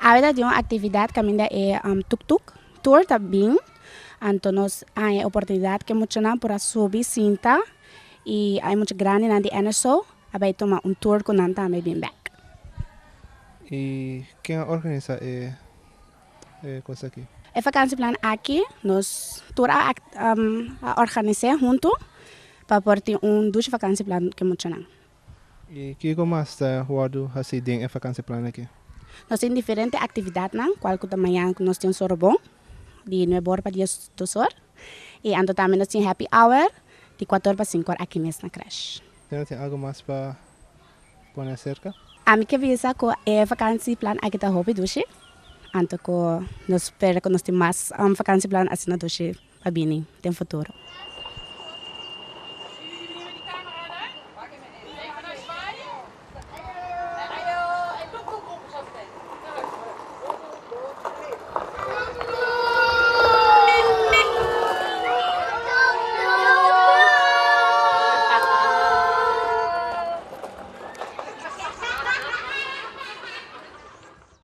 Awe tin un aktividat kaminda e tuk-tuk tour ta bin. Anto nos a oportunidat ku muchanan por a subi sinta i e mucha grandinan di NSO a bai tuma un tour ku nan tambe bin bèk. I ken a organisá e kos aki? E vakantieplan aki, nos tur a organisá huntu pa por tin un dushi vakantieplan ku muchanan. I kiko mas ta wòrdu hasí den e vakantieplan aki? Nos tin diferente aktividatnan, kual ku mañan nos tin sorbon, di 9 or pa 12 or. I anto tambe nos tin happy hour, di 4 pa 5 or aki mes na krèsh. Tin algu mas pa pone aserka? Ami ke bisa ku e vakantieplan aki ta hopi dushi. Anto ku nos spera ku nos tin mas vakantieplan asina dushi pa bini den futuro.